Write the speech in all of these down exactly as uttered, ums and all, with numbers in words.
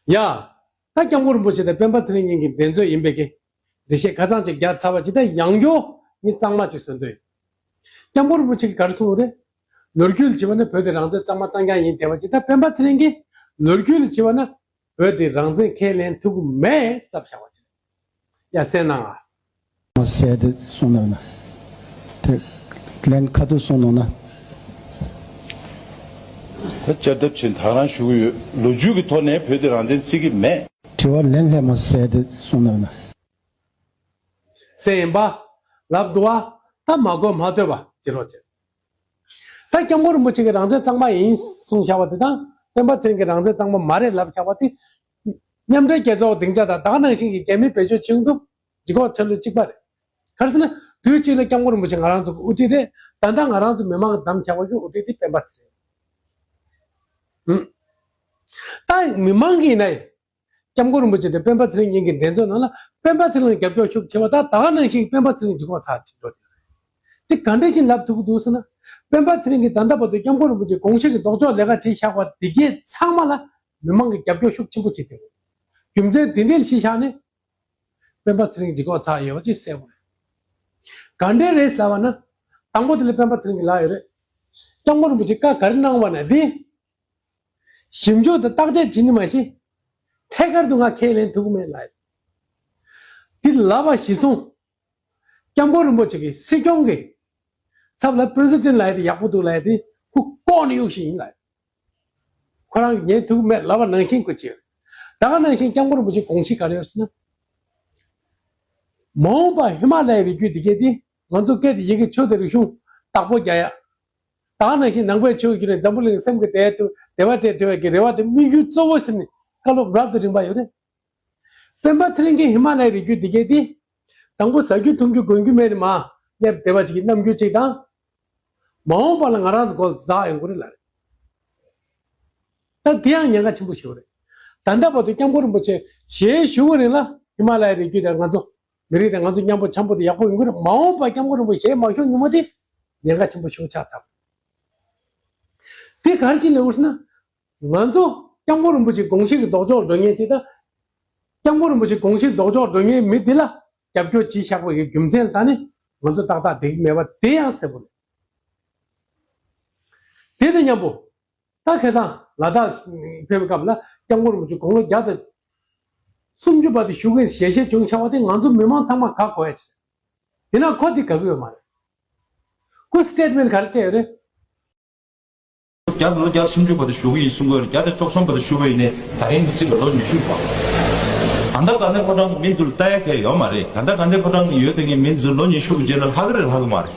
ཡ། ད་སྐྱབས་མགོན་རིན་པོ་ཆེ་དང་སྤེན་པ་ཚེ་རིང་གཉིས་ཀྱི་འགྲན་རྩོད་ཡིན་པའི་གི་འགྲེལ་བཤད་ཁ་ཚང་ཅིག་རྒྱག་ཚར་བ་ཅིག་ད་ཡང་བསྐྱར་ངས་གཙང་མ་ཅིག་བཟོ་འདོད་ཡོད། སྐྱབས་མགོན་རིན་པོ་ཆེ་གིས་ག་རེ་གསུངས་རེད། ལོ་རྒྱུས་ལ་བྱས་པ་ན་བོད་དེ་རང་བཙན་གཙང་མ་གཙང་རྐྱང་ཡིན་བསྡད་པ་ཅིག་ད་སྤེན་པ་ཚེ་རིང་གིས་ལོ་རྒྱུས་ལ་བྱས་པ་ན་བོད་དེ་རང་བཙན་ཁས་ལེན་ཐུབ་ཀྱི་མེད་ཟེར་བཞག་པ་ཅིག་ཡ་གསན་གནང་ཨ། མ་ཟད་དེ་གསུང་གནང་ན། དེ་ལན་ཁ་ཐུག་གསུང་གནང་ན། ད་བསྐྱར་ལྡབ་ཆེན་ད་རང་ཞུ་གི་ཡོད། ལོ་རྒྱུས་ཀྱི་ཐོག་ནས་བོད་དེ་རང་བཙན་བརྩི་གི་མེད། དྲི་བ་ལན་སླེབས་མ་ཟད་དེ་གསུང་གནང་ན། ཟེར་ཡིན་པ། ལབ་འདུག་བ། ད་མ་གོ་མ་ཐོས་པ་བྱེད་རོགས་བྱེད། ད་སྐྱབས་མགོན་རིན་པོ་ཆེ་གིས་རང་བཙན་གཙང་མ་ཡིན་གསུངས་བཞག་པ་དེ་དང་སྤེན་པ་ཚེ་རིང་གིས་རང་བཙན་གཙང་མ་མ་རེད་ལབ་བཞག་པ་དེ། མཉམ་འབྲེལ་རྒྱལ་ཚོགས་སྡིངས་ཆ་དང་ད་ག་ནང་བཞིན་གྱི་རྒྱ་མི་བེད་སྤྱོད་བྱེད་ཀྱི་འདུག་ལྗིད་ཁོག་ཆ་ལུས་གཅིག་པ་རེད། ག་རེ་ཟེར་ན་དུས་གཅིག་ལ་སྐྱབས་མགོན་རིན་པོ་ཆེ་ང་རང་ཚོ་གི་དབུ་ཁྲིད་རེད། ད་ལྟ་ང་རང་ཚོ་མི་མང་གིས་བདམས་བཞག་པ་གི་དབུ་ཁྲིད་དེ་སྤེན་པ་ཚེ་རིང་། ད་མི་མང་གིས་ན་ཡང་། སྐྱབས་མགོན་རིན་པོ་ཆེ་དང་སྤེན་པ་ཚེ་རིང་གཉིས་ཀྱི་འགྲན་རྩོད་ནང་ལ་སྤེན་པ་ཚེ་རིང་ལ་རྒྱབ་སྐྱོར་ཤུགས་ཆེ་བ་དང་ད་ག་ནང་བཞིན་སྤེན་པ་ཚེ་རིང་ལྗིད་ཁོག་ཚ་ཆེ་འགྲོ་དེ་རེད། དེ་ག་འདྲ་ཞིག་ལབ་ཐུབ་ཀྱི་འདུག་ཟེར་ན། སྤེན་པ་ཚེ་རིང་གིས་ད་ལྟ་བར་དུ་སྐྱབས་མགོན་རིན་པོ་ཆེ་དགོངས་གཞི་གི་ལྡོག་ཕྱོགས་ལས་ཀ་བྱས་བཞག་པ་འདི་གས་ཚང་མ་ལ་མི་མང་གི་རྒྱབ་སྐྱོར་ཤུགས་ཆེན་པོ་བྱེད་དེ་རེད། རྒྱུ་མཚན་འདི་འདྲ་ཞིག་བཞག་ནས་སྤེན་པ་ཚེ་རིང་ལྗིད་ཁོག་ཚ་ཡོད་པ་ཅིག་གསལ་པོ་རེད། ག་འདྲ་རེད་ཟེར་བ་ན། དང་པོ་དེ་ལ་སྤེན་པ་ཚེ་རིང་གིས་ལབ་ཡོད་རེད། སྐྱབས་མགོན་རིན་པོ་ཆེ་བཀའ་ག་རེ་གནང་བ་ན་འདི། ཞིབ་འཇུག་དང་བརྟག་དཔྱད་བྱེད་ནི་མ་གཞི། ཐད་ཀར་དུ་ང་ཁས་ལེན་ཐུབ་ཀྱི་མེད་ལབ། འདི་ལབ་པ་གཞིར་བཟུང་། སྐྱབས་མགོན་རིན་པོ་ཆེ་གིས་སྲིད་སྐྱོང་གི་ཚབ་ལ་པི་རེ་སི་ཌེན་ཊི་ལབ་ཡ་དེ་ཡག་པོ་འདུག་ལབ་ཡ་དེ་ཁོ་ལྐོག་ནས་གཡུག་བཞིན་ཡིན་ལབ། ཁོ་རང་གིས་ཉན་ཐུབ་ཀྱི་མེད་ལབ་པ་ནང་བཞིན་ཁོ་བྱས། ད་ག་ནང་བཞིན་སྐྱབས་མགོན་རིན་པོ་ཆེའི་དགོངས་གཞི་ག་རེ་ཡོད་ཟེར་ན། མ་འོངས་པ་ཧི་མ་ལ་ཡའི་རི་རྒྱུད་འདི་གས་དེ་ང་ཚོ་སྐད་དེ་ཡི་གེ་ཆོས་དང་རིག་གཞུང་བདག་པོ་རྒྱག་ཡ། ད་ག་ནང་བཞིན་ནང་པའི་ཆོས་ཀྱི་རྒྱུད་ནས་འཛམ་བུ་གླིང་སེམས་ཀྱི་བདེ་བ་དེ་བདེ་བ་དེ་འདོད་པའི་གི་རེ་བ་དེ་དམིགས་ཡུལ་གཙོ་བོ་ཟེར་ནས་བཀའ་སློབ་རབ་དང་རིམ་པ་ཡོད་རེད། སྤེན་པ་ཚེ་རིང་གིས་ཧི་མ་ལ་ཡའི་རི་རྒྱུད་འདི་གས་དེ། དང་པོ་ཟ་རྒྱུ་འཐུང་རྒྱུ་གོན་རྒྱུ་མེད་ནས་མར་སླེབས་བསྡད་པ་ཅིག་གི་རྣམ་འགྱུར་ཅིག་དང་། མ་འོངས་པ་ལ་ང་རང་ཚོ་སྒོ་ཟ་ཡོང་གི་རེད་ལབ་རེད། ད་དེ་ཡང་ཉེན་ཁ་ཆེན་པོ་ཞིག་རེད། ད་ལྟ་བར་དུ་སྐྱབས་མགོན་རིན་པོ་ཆེ་ཞལ་བཞུགས་པའི་རིང་ལ་ཧི་མ་ལ་ཡའི་རི་རྒྱུད་དང་ང་ཚོ་མི་རིགས་དང་ང་ཚོ་མཉམ་པོ་འཆམ་པོ་དེ་ཡག་པོ་ཡོང་གི་རེད། མ་འོངས་པ་སྐྱབས་མགོན་རིན་པོ་ཆེ་ཞལ་མ་བཞུགས་ཉིན་མོ་དེ་ཉེན་ཁ་ཆེན་པོ་ཞིག་ཆགས་ཚར། དེ་ག་རེ་བྱས་ནས་ཡོད་ཟེར་ན། ང་ཚོ་སྐྱབས་མགོན་རིན་པོ་ཆེའི་དགོངས་གཞི་གི་ལྡོག་ཕྱོགས་འགྲོ་མཁན་དེ་དང་། སྐྱབས་མགོན་རིན་པོ་ཆེའི་དགོངས་གཞི་ལྡོག་ཕྱོགས་འགྲོ་མཁན་མི་དེ་ལ་རྒྱབ་སྐྱོར་བྱས་བཞག་པ་ཡི་རྒྱུ་མཚན་ལ་ད་ནི་ང་ཚོ་ཏག་ཏག་བསྡད་ཀྱི་མེད་པ་དེ་ཡང་གསལ་པོ་རེད། དེ་དང་མཉམ་པོ། ད་ཁ་སང་ལ་དྭགས་ཕེབས་པའི་སྐབས་ལ་སྐྱབས་མགོན་རིན་པོ་ཆེ་དགུང་ལོ་བརྒྱ་དང་སུམ་ཅུ་བར་དུ་བཞུགས་མཁན་ཞལ་བཞེས་བྱུང་བཞག་པ་དེ་ང་ཚོ་མི་མང་ཚང་མ་དགའ་དགོས་ཡ་ཆེ། ཡིན་ན་ཁོ་དེ་དགའ་གི་ཡོད་མ་རེད། ཁོས་སི་ཊེ་ཊི་མེན་ཊི་ག་རེ་སྤྲད་ཡོད་རེད། བརྒྱ་ལོ་བརྒྱ་སུམ་ཅུ་བར་དུ་བཞུགས་ཀྱི་ཡིན་གསུང་གི་ཡོད་རེད། བརྒྱ་དང་བཅུ་གསུམ་བར་དུ་བཞུགས་པ་ཡིན་ནའི་ད་རིང་འདི་ཚིག་ལ་ལོ་ཉི་ཤུ་བ། གང་ལྟར་ག་ནས་ཕོ་བྲང་གི་མི་ཚོ་ལ་ལྟ་ཡ་གལ་ཡོད་མ་རེད། གང་ལྟར་ག་ནས་ཕོ་བྲང་གི་ཡོད་དེ་ངའི་མི་ཚོ་ལོ་ཉི་ཤུ་གི་རྗེས་ལ་ལྷག་གི་རེད་ལྷག་གི་མ་རེད།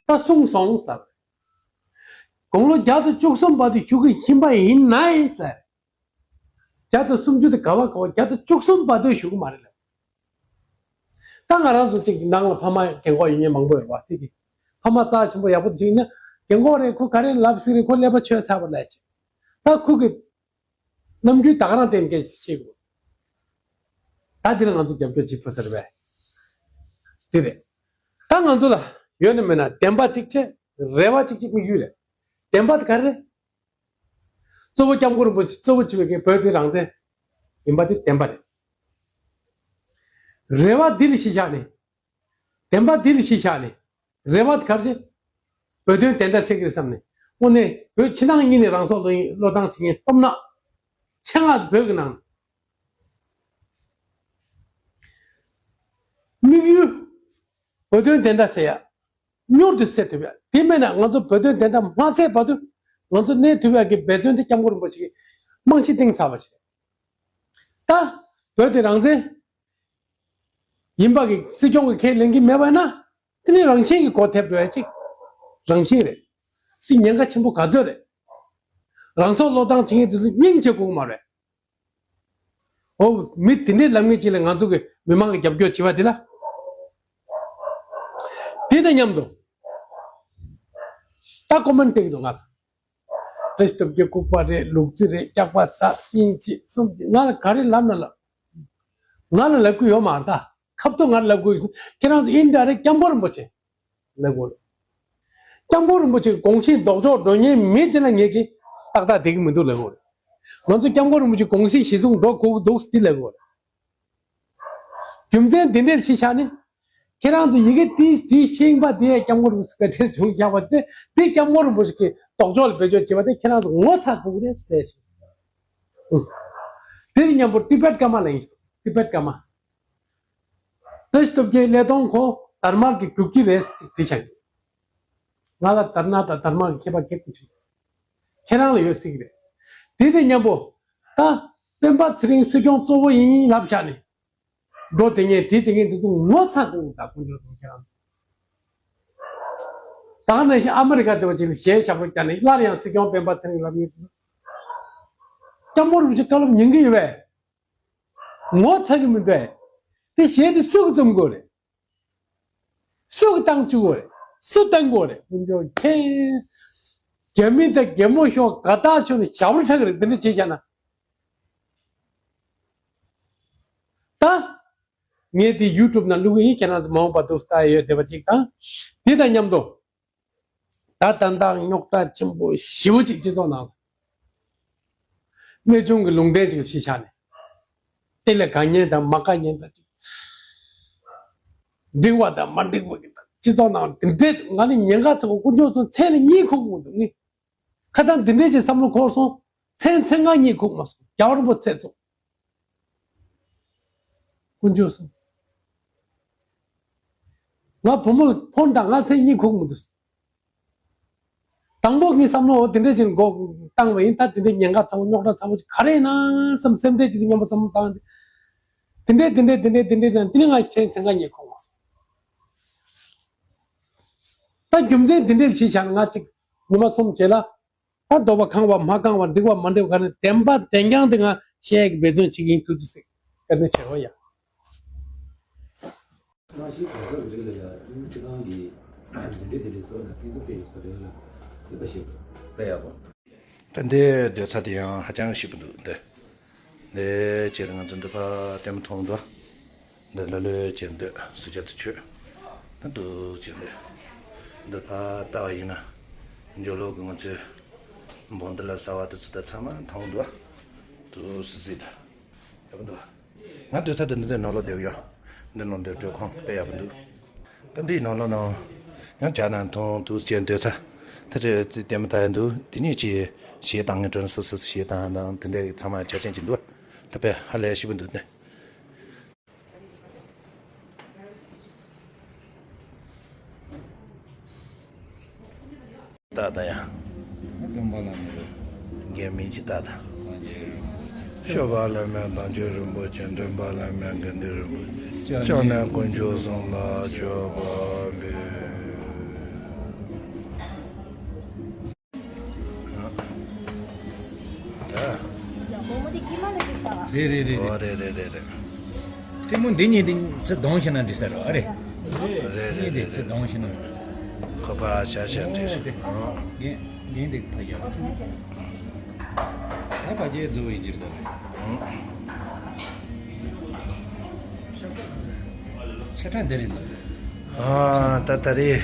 ད་གསུངས་སོང་ཟེར། དགུང་ལོ་བརྒྱ་དང་བཅུ་གསུམ་བར་དུ་བཞུགས་ཀྱི་ཡིན་པ་ཡིན་ནའི་ཟེར། བརྒྱ་དང་སུམ་ཅུ་དེ་ག་བ་ག་བ་བརྒྱ་དང་བཅུ་གསུམ་བར་དུ་བཞུགས་ཀྱི་མ་རེད་ལབ། ད་ང་རང་ཚོ་གཅིག་ནང་ལ་ཕ་མ་རྒན་གོག་ཡིན་མཁན་མང་པོ་ཡོད་པ་དེ་གི། ཕ་མ་རྩ་ཆེན་པོ་ཡག་པོ་དེ་གཅིག་ཡིན་ན་རྒན་གོག་རེད། ཁོ་ག་རེ་ལབ་སྲིད་རེད། ཁོ་ཀླད་པ་ཆོད་ཚར་བ་ལས་ཆེ། ད་ཁོ་གི་རྣམ་འགྱུར་ད་ག་རང་བསྟན་སྐད་ཤེས་དགོས། ད་དེ་ལ་ང་ཚོ་རྒྱབ་སྐྱོར་བྱེད་ཕོད་ས་རེད་པས། དེ་རེད། ད་ང་ཚོ་ལ་ཡོད་ན་མེད་ན་བདེན་པ་གཅིག་བྱས། རེ་བ་གཅིག་གཅིག་དམིགས་ཡུལ་རེད། བདེན་པ་དེ་ག་རེ་རེད། གཙོ་བོ་སྐྱབས་མགོན་རིན་པོ་ཆེ་གཙོ་བོ་བྱས་པའི་གི་བོད་དེ་རང་བཙན་ཡིན་པ་དེ་བདེན་པ་རེད། རེ་བ་འདི་ལ་གཞི་བཞག་ནས། བདེན་པ་འདི་ལ་གཞི་བཞག་ནས། རེ་བ་དེ་ག་རེ་བྱེད། བོད་དོན་བདེན་མཐའ་གསལ་གྱི་རེད་བསམ་ནས། དངོས་གནས་བོད་ཕྱི་ནང་གཉིས་ནས་རང་སྲོག་བློས་བློས་བཏང་བྱེད་མཁན་སྟོབས་ནག་ཆེད་མངགས་བོད་ཀྱི་ནང་། དམིགས་ཡུལ། བོད་དོན་བདེན་མཐའ་གསལ་ཡ། མྱུར་དུ་སེལ་ཐུབ་ཡ། དེ་མེད་ན་ང་ཚོ་བོད་དོན་བདེན་མཐའ་མ་གསལ་བར་དུ་ང་ཚོ་གནས་ཐུབ་ཡ་གི་འབད་བརྩོན་དེ་སྐྱབས་མགོན་རིན་པོ་ཆེ་གིས་རྨང་གཞི་བཏིང་ཚར་བ་ཞིག་རེད། ད་བོད་དེ་རང་བཙན་ཡིན་པ་གི་སྲིད་སྐྱོང་གི་ཁས་ལེན་གྱི་མེད་པ་ཡིན་ན། དེ་ནི་རང་བཞིན་གྱི་སྒོ་ཐེབས་འགྲོ་ཡ་ཅིག་རང་བཞིན་རེད། དེ་ཉེན་ཁ་ཆེན་པོ་ག་ཚོད་རེད། རང་སྲོག་བློས་བཏང་བྱེད་མཁན་དེ་ཚོ་སྙིང་རྗེ་དགོས་ཀྱི་མ་རེད། འོ། མི་དེ་འདྲའི་ལབ་མཁན་ཅིག་ལ་ང་ཚོ་གི་མི་མང་གི་རྒྱབ་སྐྱོར་བྱེད་པ་དེ་ལ། དེ་དང་མཉམ་དུ། ད་ཀོ་མེན་ཊི་སྤྲད་ཀྱི་འདུག་ང་ལ། བཀྲ་ཤིས་སྟོབས་རྒྱལ་ལྐུགས་པ་རེད། ལུག་རྫི་རེད། སྐྱག་པ་ཟ། གཉིས་གཅིག་གསུམ་གཅིག་ང་ལ་ག་རེ་ལབ་ན་ལབ། ང་ལ་ལབ་ཀྱི་ཡོད་མ་རེད་ད། ཁ་ཐུག་ང་ལ་ལབ་ཀྱི་ཡོད། ཁྱེད་རང་ཚོ་ཨིན་ཌ་རེ་སྐྱབས་མགོན་རིན་པོ་ཆེ་ལབ་དགོས་རེད། སྐྱབས་མགོན་རིན་པོ་ཆེ་གི་དགོངས་གཞི་ལྡོག་ཕྱོགས་འགྲོ་མཁན་མི་དེ་ལ་ངེད་ཀྱིས་ཏག་ཏག་བསྡད་ཀྱི་མི་འདུག་ལབ་དགོས་རེད། ང་ཚོ་སྐྱབས་མགོན་རིན་པོ་ཆེ་དགོངས་གཞི་གཞི་བཟུང་འགྲོ་དགོས་འདུག་འདི་ལབ་དགོས་རེད། རྒྱུ་མཚན་འདི་འདྲས་ཤེས་བྱ་ནི། ཁྱེད་རང་ཚོ་ཡི་གེ་ཏིས་ཏིས་ཤེས་པ་དེ་སྐྱབས་མགོན་རིན་པོ་ཆེ་བཀའ་དྲིན་བྱུང་བཞག་པ་ཚེ་འདི་སྐྱབས་མགོན་རིན་པོ་ཆེ་གི་ལྡོག་ཕྱོགས་ལ་བེད་སྤྱོད་བྱེད་པ་དེ་ཁྱེད་རང་ཚོ་ངོ་ཚ་དགོས་ཀྱི་རེད་ཟེར་ཞིག་དེ་ནི་མཉམ་པོ་ཏི་པད་ཀརྨ་ལ་ཡིན་ཞིག་ཏི་པད་ཀརྨ། བཀྲ་ཤིས་སྟོབས་རྒྱལ་ཀླད་སྟོང་ཁོ་དར་དམར་གྱི་རྒྱུག་ཁྱི་རེད་ཟེར་བྲིས་བཞག་ང་ལ་དར་ནག་དང་དར་དམར་གྱི་ཁྱད་པར་ཁྱད་པར་ཆེ། ཁྱེད་རང་ལ་ཡོད་སྲིད་ཀྱི་རེད། དེ་དེ་མཉམ་པོ། ད་སྤེན་པ་ཚེ་རིང་སྲིད་སྐྱོང་གཙོ་བོ་ཡིན་ལབ་བཞག་ནས། འགྲོ་དེ་ངས་དེ་དེ་ངས་འདི་ཚོ་ངོ་ཚ་དགོས་ད་དཀོན་མཆོག་གསུམ་ཁྱེད་རང་ཚོ། ད་ནང་བཞིན་ཨ་མི་རི་ཀ་དེ་བ་ཅིག་ལ་གཞས་ཞབས་བྲོ་བརྒྱབ་ནས་སླར་ཡང་སྲིད་སྐྱོང་སྤེན་པ་ཚེ་རིང་ལབ་ཡིན་ཟེར། སྐྱབས་མགོན་རིན་པོ་ཆེ་བཀའ་སློབ་ཉན་གི་ཡོད་པས། ངོ་ཚ་གི་མི་འདུག་ཨེ། དེ་གཞས་དེ་སུ་གི་རྩོམ་དགོས་རེད། སུ་གི་བཏང་བཅུག་དགོས་རེད། སུ་བཏང་དགོས་རེད། དཀོན་མཆོག་མཁྱེན། རྒྱ་མི་དང་རྒྱ་མོ་ཤོག་དགའ་ཐག་ཆོད་ནས་ཞབས་བྲོ་འཁྲབ་གི་རེད་འདི་འདྲ་བྱས་བཞག་ན། ད། ངས་དེ་ཡུ་ཊུབ་ནང་བླུག་གི་ཡིན། ཁྱེད་རང་ཚོ་མ་འོངས་པ་འདུག་ལྟ་ཡ་ཡོད་བསྡད་པ་ཅིག་དང་། དེ་དང་མཉམ་དུ། ད་ད་ལྟ་རྙོག་དྲ་ཆེན་པོ་ཞེ་པོ་ཅིག་སྤྱི་ཚོགས་ནང་། གནས་ཆུང་གི་ལུང་འདྲེན་ཅིག་ཞིག་བཞག་ནས། དེ་ལས་དགའ་ཉེན་དང་མ་དགའ་ཉེན་དང་ཅིག་འགྲིག་པ་དང་མ་འགྲིག་པ་གི་དང་སྤྱི་ཚོགས་ནང་དེ་འདྲས་ང་ནི་ཉེན་ཁ་ཚ་པོ་དཀོན་མཆོག་གསུམ་མཚན་ལ་གཉིད་ཁུག་མི་འདུག་ངས། ཁ་སང་འདི་འདྲས་ཀྱི་བསམ་བློ་འཁོར་སོང་། མཚན་མཚན་ང་གཉིད་ཁུག་མ་སོང་། རྒྱལ་བ་རིན་པོ་ཆེ་ཚོ། དཀོན་མཆོག་གསུམ། ང་བུ་མོ་ཕོན་དང་ང་མཚན་གཉིད་ཁུག་མི་འདུག་དང་པོ་ངའི་བསམ་བློ་འོ་དེ་འདྲས་ཀྱི་མགོ་བཏང་བ་ཡིན། ད་དེ་འདྲས་ཉེན་ཁ་ཚ་པོ་རྙོག་དྲ་ཚ་པོ་ཅིག་ག་རེ་ཡིན་ན་བསམ་སེམས་ཁྲལ་ཅིག་མཉམ་པོ་བསམ་བློ་བཏང་སྟེ། དེ་འདྲས་དེ་འདྲས་དེ་འདྲས་དེ་འདྲས་དེ་ནས་དེ་ནས་ང་མཚན་མཚན་ང་གཉིད་ཁུག་མ་སོང་། ད་རྒྱུ་མཚན་འདི་འདྲས་བྱས་བཞག་ན་ང་ཅིག་ཉི་མ་གསུམ་རྗེས་ལ། ད་འདོད་པ་ཁེངས་པ་མ་ཁེངས་པ་འགྲིག་པ་མ་འགྲིག་པ་ག་ནས་བདེན་པ་བདེན་རྐྱང་དེ་ང་བཤད་ཀྱི་འབད་བརྩོན་བྱེད་ཀྱི་ཡིན། ཐུགས་རྗེ་ཆེ། བཀའ་དྲིན་ཆེ་བ་ཡ། ནང་བཞིན་གང་ཟག་རིགས་ལ་ཡང་སྤྱི་བཏང་གི་འདི་འདྲའི་དེ་འདྲའི་བཟོ་ན་ཕན་ཐོགས་དཔེ་ཡོད་ས་རེད་ལ་དེ་པ་ཞིག་དཔེ་ཡག་པོ། ད་འདི་སྡོད་ས་དེ་ཡང་ཧ་ཅང་ཞིབ་པོ་འདུག་འདི་འདི་བྱས་ན་ང་ཚོ་འདི་ཕར་ལྟད་མོ་མཐོང་འདུག་འདི་ལ་ལོས་བྱས་འདོད་སུ་ཆ་དུ་ཆོད་ན་འདུག་བྱས་འདི་འདི་ཕར་ལྟ་བ་ཡིན་ན་འཇོ་ལོ་གི་ང་ཚོའི་འབོ་འདི་ལ་ཟ་བ་དུ་ཚོད་ད་ཚང་མ་མཐོང་འདུག་འདུག་སི་སི་ད་ཡག་པོ་འདུག་ང་སྡོད་ས་དེ་འདི་ནང་ལོགས་བསྡད་ཡོད། འདི་ནང་འདི་སྤྲོད་ཁང་དཔེ་ཡག་པོ་འདུག་ད་འདིའི་ནང་ལོགས་ནང་ཡང་བྱ་ནང་མཐོང་དུ་བྱས་སྡོད་ས་དེ་རེད་ཙི་ལྟད་མོ་ལྟ་ཡ་འདུག་དེ་ནས་ཅི་གཞས་བཏང་ངེས་དྲན་སོ་སོ་གཞས་བཏང་དང་དེ་འདྲའི་ཚང་མ་ཆ་ཅན་གྱི་འདུག་ད་དཔེ་ཧ་ལས་ཞིབ་པོ་འདུག་ནས། ཏག་ཏག་ཡ། སྟོན་པ་བླ་མའི་རེད། རྒན་མིན་གྱི་ཏག་ཏག་སངས་རྒྱས་རིན་པོ་ཆེ། སྐྱོབ་པ་བླ་མའི་དམ་ཆོས་རིན་པོ་ཆེ། འདྲེན་པ་བླ་མའི་དགེ་འདུན་རིན་པོ་ཆེ། སྐྱབས་གནས་དཀོན་མཆོག་གསུམ་ལ་མཆོད་པ་འབུལ། ད། མོག་མོག་དེ་དཀྱིལ་མ་ལ་ཅིག་བཞག་ཨ། རེད་རེད་རེད་རེད། ཨོ་རེད་རེད་རེད་རེད། ལྟད་མོ་འདི་གཉིས་དེ་ཚེ་གདོང་ཞིག་ན་འདྲི་ས་རེད་ཨ་རེད། རེད་རེད་གཉིས་དེ་རེད་ཚེ་གདོང་ཞིག་ན། ཁོ་པ་ཤ་ཤ་འདྲི་ཨོ་དེ། ཨོ། རྒན་རྒན་དེ་ཕ་རྒྱབ། ད་ཕ་རྒྱའི་རྫི་བོ་ཡིན་གྱི་རེད་ད། ཨོ། ཤ་ཁྲག་འདི་རེད་འདུག་ཨ་ད་ད་རེད།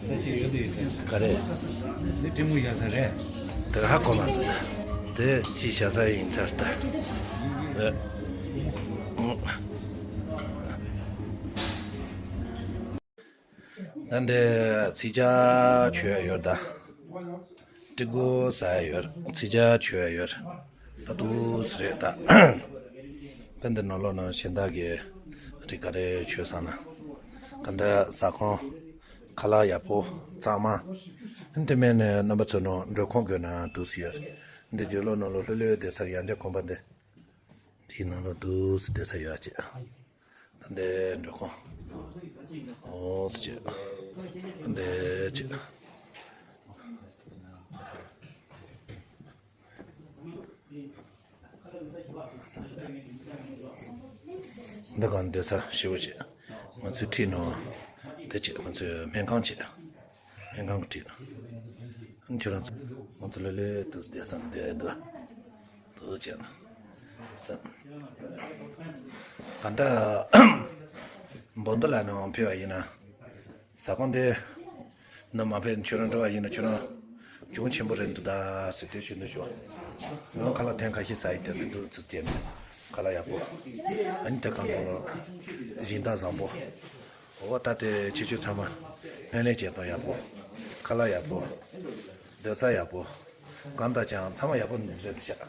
ད་ཅི་ཡོད་དུ་ཡོད་ཀྱི། ག་རེད། འདི་ཏྲི་མུ་བཞག་ས་རེད། དེ་ཧ་གོ་མ་འདུག་དེ་ཅི་བཞག་ས་ཡིན་ཚར་ད། ཨེ། ད་འདི་ཚིག་ཇ་མཆོད་ཡ་ཡོད་ད། སྤྲི་གོ་ཟ་ཡ་ཡོད། ཚིག་ཇ་མཆོད་ཡ་ཡོད། ད་འདུག་སེ་རེད་ད། ད་འདི་ནང་ལོགས་ནང་གཞན་དག་གི་རིགས་ག་རེ་མཆོད་བསམ་ན། ག་འདི་ཟ་ཁང་ཁ་ལག་ཡག་པོ་གཙང་མ། དེ་མིན་ནས་རྣམ་པ་ཚོ་ནང་མགྲོན་ཁང་དགོས་ན་འདུག་སེ་ཡོད། འདི་རྒྱུ་ལོ་ནང་ལོ་ལྷོད་ལྷོད་བསྡད་ས་ཡང་བསྐྱར་གོམ་པ་འདི། དེའི་ནང་ལ་འདུག་སེ་བསྡད་ས་ཡོད་ཅེས། ད་འདི་འགྲོ་ཁོང་། འོ་ཟེར་ཅེས། ད་འདི་ཅེས། འདི་གང་འདོད་ས་ཞེ་པོ་ཅིག་ང་ཚོའི་ཁྲིད་ནང་། དེ་ཅིག་ང་ཚོའི་སྨན་ཁང་ཅིག་སྨན་ཁང་གི་ཁྲིད་ནང་། ཁྱོད་རང་ཚོ་ང་ཚོ་ལ་ལས་དུ་བསྡད་ས་ནས་བསྡད་འདུག་དུ་བྱས་ན། ས། ག་འདྲ། འབོ་འདི་ལ་ནང་ཕེབས་པ་ཡིན་ན། ཟ་ཁང་དེ། ནང་མ་ཕེབས་ཁྱོད་རང་འགྲོ་བ་ཡིན་ན་ཁྱོད་རང་། གྱོང་ཆེན་པོ་རེད་འདུག་ད་ཟེར་དེ་ཞུ་འདོད་བྱུང་། ང་ཁ་ལག་ཐེངས་ཁ་ཤས་ཟ་ཡི་དེ་ལ་འདུག་ཚུར་བྱས་ནས་ཁ་ལག་ཡག་པོ། ཨ་ནི་དེ་གང་དུ་སྦྱིན་བདག་བཟང་པོ། འོ་ད་དེ་ཁྱེད་ཆོས་ཚང་མ་སྣེ་ལེན་བྱེད་སྟངས་ཡག་པོ། ཁ་ལག་ཡག་པོ། སྡོད་ས་ཡག་པོ། གང་ལྟར་ཀྱང་ཚང་མ་ཡག་པོ་རེད་ཤག